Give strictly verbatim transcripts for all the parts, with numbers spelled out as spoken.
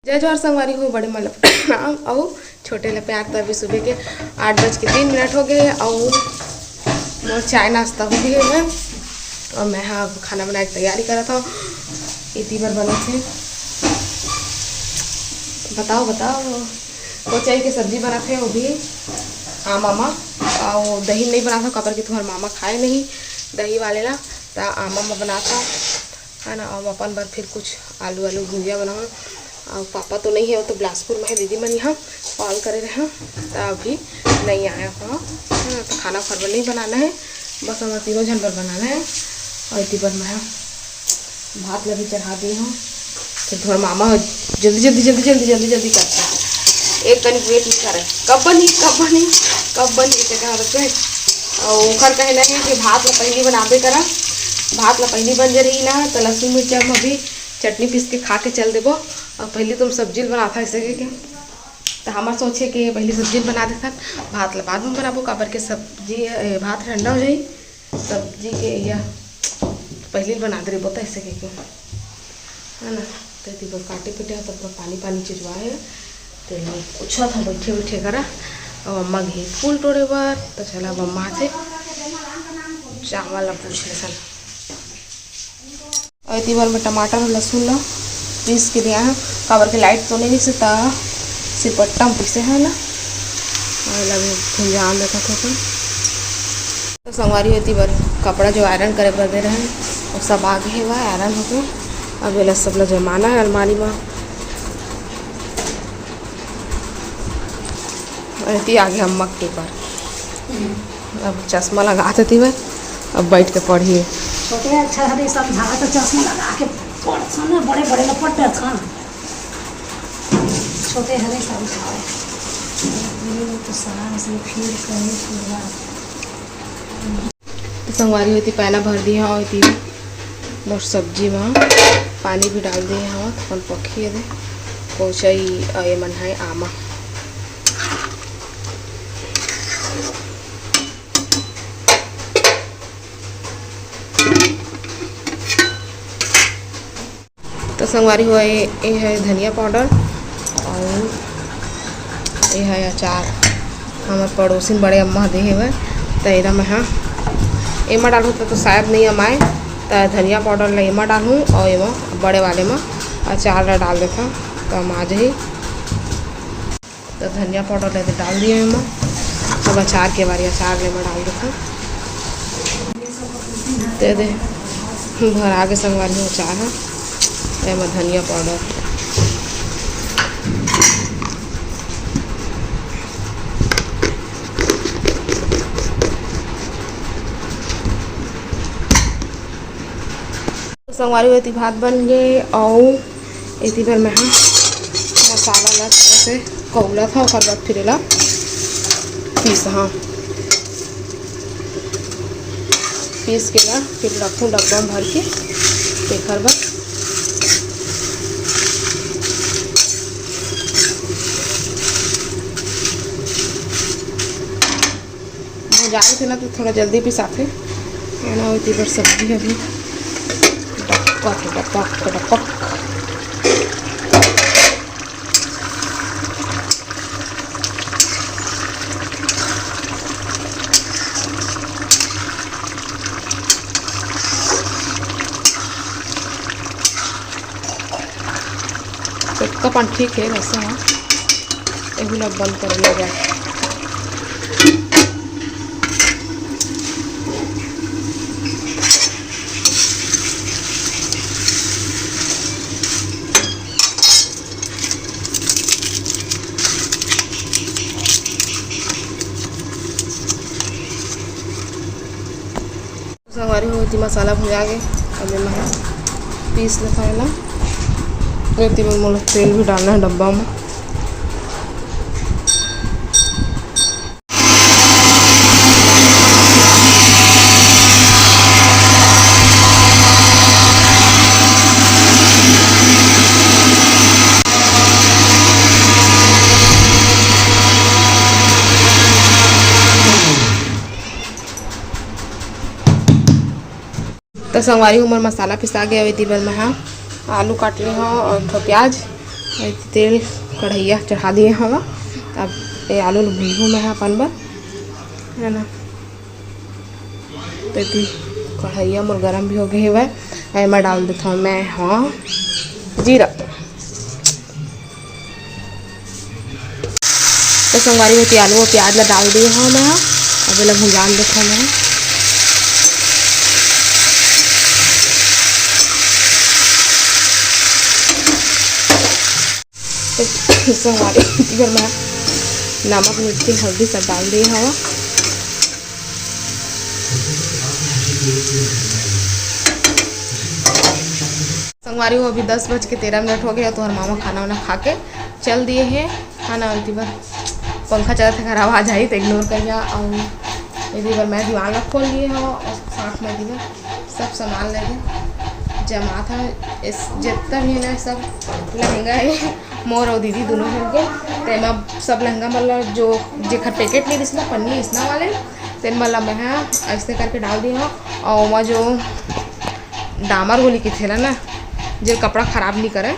जय जोहार संगवारी हो, बड़े मन ल प्रणाम अउ छोटे ल प्यार। त अभी सुबह के आठ बज के तीन मिनट हो गए हे अउ मोर चाय नाश्ता हो गए हे। अउ मैं हा अब खाना बनाए के तैयारी करत हव। एती बर बनत हे, बताओ बताओ, कोचई के सब्जी बनत हे, वो भी आमा मा। अउ दही नहीं बनात हव, काबर कि तुम्हार मामा खाए नहीं दही वाले ला, त आमा मा बनात हव। है ना, अब अपन बर फिर कुछ आलू, आलू भुजिया बनाओ। और पापा तो नहीं है, वो तो बिलासपुर में है, दीदी मन यहाँ कॉल करे रहे, तो अभी नहीं आया हो, है ना, तो खाना खरबा नहीं बनाना है, बस हमारे तीनों जन बर बनाना है। और इतनी बार मैं भात ला भी चढ़ा दी हूँ, तो थोड़ा मामा जल्दी जल्दी जल्दी जल्दी जल्दी जल्दी करते हैं, एक कनी वेट नहीं करे, कब बनी, कब बनी, कब बनी, इसे कहा रखे। और ओखर कहना है कि भात ला पहली बनाबे करा, भात ला पहली बन जा रही ना, तो लहसुन मिर्चा में अभी चटनी पीस के खा के चल देबो। और पहली तुम सब्जी ल बनाथा ऐसे के, के। तो हमार सोचे कि पहली सब्जी ल बना देथन, भात ल बाद में बनाबो, काबर के सब्जी, ए, भात ठंडा हो जाई, सब्जी के या पहली बना दे रही बोता ऐसे के, के। है ना। तो एती बर काटे पीटे ह, तब तक पानी पानी चुचवा है, तो पूछा था बैठे बैठे करा। और अम्मा गई फूल टोड़े बर, तो चला अब अम्मा से चावल ला पूछ लेथन। और इतनी बार मैं टमाटर और लहसुन ला पीस के दिया है, काबर के लाइट तो नहीं से ता सिलपट्टा में पीसे है ना। और लगे भुंजान देखा था तो, तो संगवारी होती बार कपड़ा जो आयरन करे बर दे रहे हैं, वो सब आगे है, वह आयरन होके अब ये सब ला जमाना है अलमारी में। और इतनी आगे हम मग के ऊपर अब चश्मा लगा देती मैं, अब बैठ के पढ़िए। छोटे अच्छा हरे समझावे तो चश्मा लगा के पढ़थन ना, बड़े बड़े ल पढ़थन। छोटे हरे समझावे। ये तो सारा इसमें फिर कहीं पूरा। तो संगवारी होती पैना भर दिया और इतनी मोर सब्जी में पानी भी डाल दिए हव, अपन पखी दे कोचई, अ, ये मन है आमा। तो संगवारी हो, ये, ये है धनिया पाउडर और ये है अचार, हमर पड़ोसिन बड़े अम्मा दे हेवय, त एला मैं हा एमा डालहूँ त, तो शायद नहीं अमाए, त धनिया पाउडर ला एमा डालहूँ और एमा बड़े वाले मा अचार ला डाल देथन, त अमा जाही। तो धनिया पाउडर लेके डाल दिए एमा। अब अचार के बारी, अचार ले मैं डाल देथन। दे दे, भर आगे संगवारी हो अचार है। एमा धनिया पाउडर। संगवारी हो, एती भात बन गे, अउ एती बर मैं हा मसाला ला थोड़ा से कौला था, ओकर बाद फिर एला पीस, हाँ, पीस के ला फिर रखूँ डब्बा में भर के, तेकर बर। भुजाए से ना तो थोड़ा जल्दी पिसाथे, है ना, ओती बर सब्जी अभी डपक डपक डपक। चटकापन ठीक है वैसे, हाँ, एहू ला बंद कर लिया जाए। संगवारी हो, एती मसाला भुजा गे, अब एमा पीस लेथन एला। एती में मोला तेल भी डालना है डब्बा में। तो संगवारी हो, मोर मसाला पिसा गया। एती बर मैं हा आलू काट ले हव और एक ठो प्याज, अउ तेल कढ़ैया चढ़ा दिए हवा। अब ये आलू ल भूंजहूँ मैं ह अपन बर, है ना। तो एती कढ़ैया मोर गरम भी हो गए हवय। एमा डाल देथव मैं ह जीरा। तो संगवारी हो, एती आलू अउ प्याज ला डाल दिए हव मैं ह। अब एला भुंजान देथव मैं ह। तो संगवारी, एती बर मैं नमक, मिर्ची, हल्दी सब डाल दिए हव। संगवारी हो, अभी दस बज के तेरह मिनट हो गए, तो हर मामा खाना वाना खा के चल दिए हे, है ना। एती बर पंखा चलत हे, अगर आवाज आही तो इग्नोर करिया। अउ एती बर मैं दीवान ला खोल लिए हव, अउ साथ में एती बर सब सामान लेके जमात हे। इस जितना भी है ना, सब लहंगा है मोर अउ दीदी दोनों झन के। तेमा सब लहंगा मन ला, जो जेखर पैकेट नहीं रिहिस ना, पन्नी इसना वाले, तेन मन ला मैं ह अइसने करके डाल दिए हव। अउ ओमा जो डामर गोली कथे ला ना, जे कपड़ा खराब नहीं करे,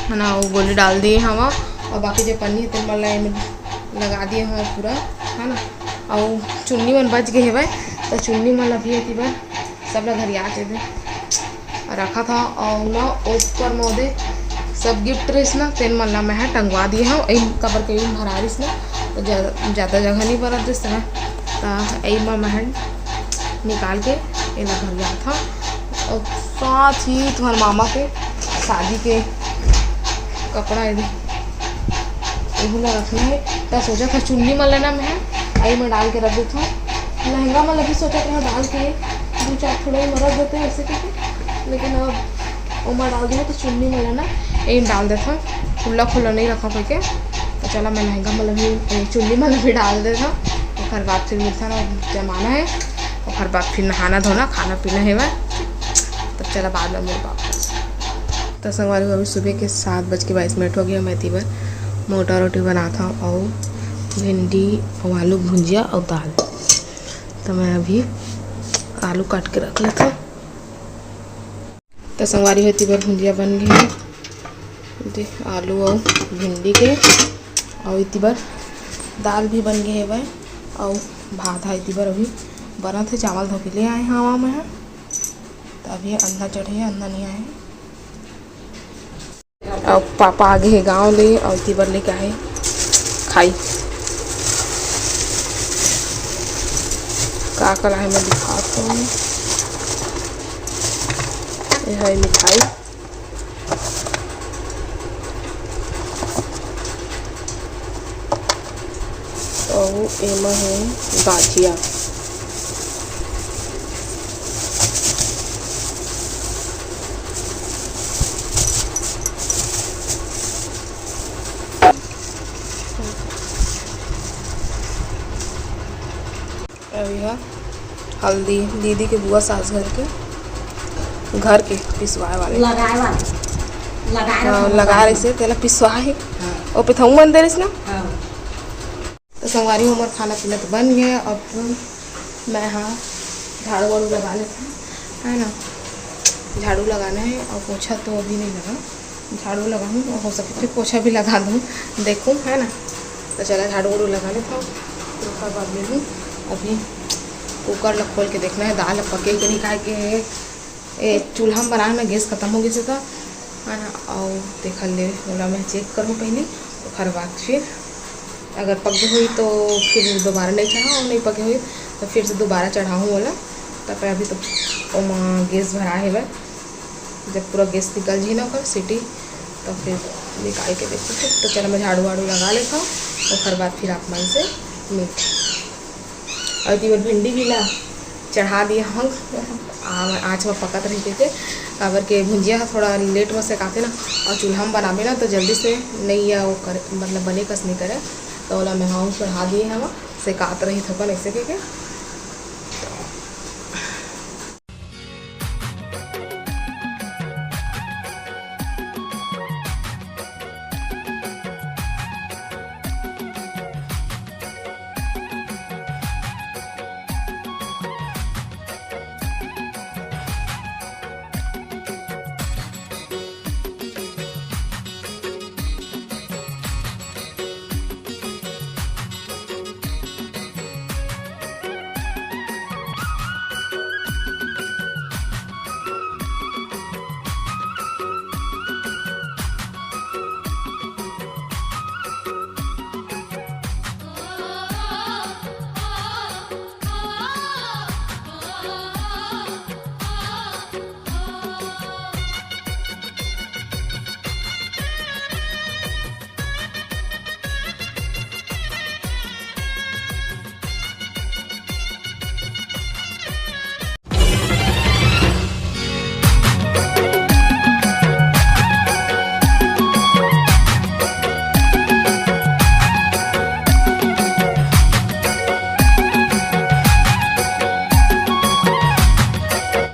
है ना, वो गोली डाल दिए हव। अउ बाकी जो पन्नी हे, तेन मन ला एमे लगा दिए हव पूरा, है ना। अउ चुन्नी मन बच गए हवय, तो चुन्नी मन ला भी एती बर सब ला घरिया के दे रखा था। अउ ना, ऊपर में ओदे सब गिफ्ट रहिस ना, तेन मन ला मैं ह टंगवा दिए हव। एम काबर के एम भरा रहिस ना, तो जा-, जादा जगह नहीं बरत रहिस ना, त एम मैं ह निकाल के एला घरिया था। अउ साथ ही तुम्हारे मामा के शादी के कपड़ा एदे, एहू ला रखना हे। त सोचत हव चुन्नी मन ला ना मैं एही में डाल के रख देथव। लहंगा मन ला भी सोचत हव डाल के दू चार ठो एही में रख देते हैं ऐसे करके, लेकिन अब ओमा डाल देहूँ तो चुन्नी मन ला ना एही में डाल देथव, खुल्ला खुल्ला नहीं रखव कहिके। तो चला मैं लहंगा मन ला भी, ए, चुन्नी मन ला भी डाल देथव। ओकर बाद फिर मिलथन अउ जमाना हे, ओकर बाद फिर नहाना धोना, खाना पीना हेवय। तब चला बाद में मिल पाबो। तो संगवारी हो, अभी सुबह के सात बज के बाईस मिनट हो गया। मैं एती बर मोटा रोटी बनात हव अउ भिंडी अउ आलू भुंजिया अउ दाल। तो मैं अभी आलू काट के रख लेथव। तो संगवारी हो, एती बर भुंजिया बन गए हे, दे आलू अउ भिंडी के, अउ एती बर दाल भी बन गए हेवय, अउ भात ह एती बर अभी बनत हे। चावल धो के ले आए हव मैं ह। तो अभी अंधा चढ़े हे, अंधा नहीं आए हे। अउ पापा आगे हे गांव ले, अउ एती बर लेके आए खाई। का का लाए मैं दिखात हव। ये है मिठाई। अउ एमा हे गांठिया। अउ एहा हल्दी, दीदी के बुआ सास घर के, घर के पिसवाए वाले। लगाए वाले। लगाए हाँ, रखो लगाए रहिसे, तेला पिसवाए हे। हाँ। ओ पिथऊ मन दे रहिस ना? हाँ। तो संगवारी हो, हमर खाना पीना तो बन गया। अब मैं हाँ झाड़ू वाड़ू लगा लेथव, है ना। झाड़ू लगाना है और पोछा तो अभी नहीं लगा। झाड़ू लगाहूँ और हो सके फिर पोछा भी लगा दूँ, देखूँ, है ना। तो चला झाड़ू वाड़ू लगा लेथव। ओकर बाद में भी अभी कुकर ला खोल के देखना है दाल पके कि नहीं, काहे के ए चूल्हा में बनाए में गैस खत्म हो गइसे त, है ना। और देखल ले ओला मैं चेक करूँ पहली, ओकर बाद फिर अगर पक गए होई तो फिर दोबारा नहीं चढ़ाऊँ, और नहीं पके होई तो फिर से दोबारा चढ़ाऊँ ओला। तब अभी तो ओमा गैस भरा हेवय, जब पूरा गैस निकल जाही ना ओकर सीटी, तो फिर निकाल के देखो। फिर तो चलो, मैं झाड़ू वाड़ू लगा लेथव, ओकर बाद फिर आप मन से मिलथव। और एती बर भिंडी भी ला चढ़ा दिए हंव, आ-, आँच में पकत रही के, काबर के भुंजिया ह थोड़ा लेट में सेकाथे ना, और चूल्हा में बनाबे ना तो जल्दी से नहीं या वो करे, मतलब बने कस नहीं करे, तो ओला मैं हंव चढ़ा दिए हंव, सेकात रही थोकन ऐसे के, के।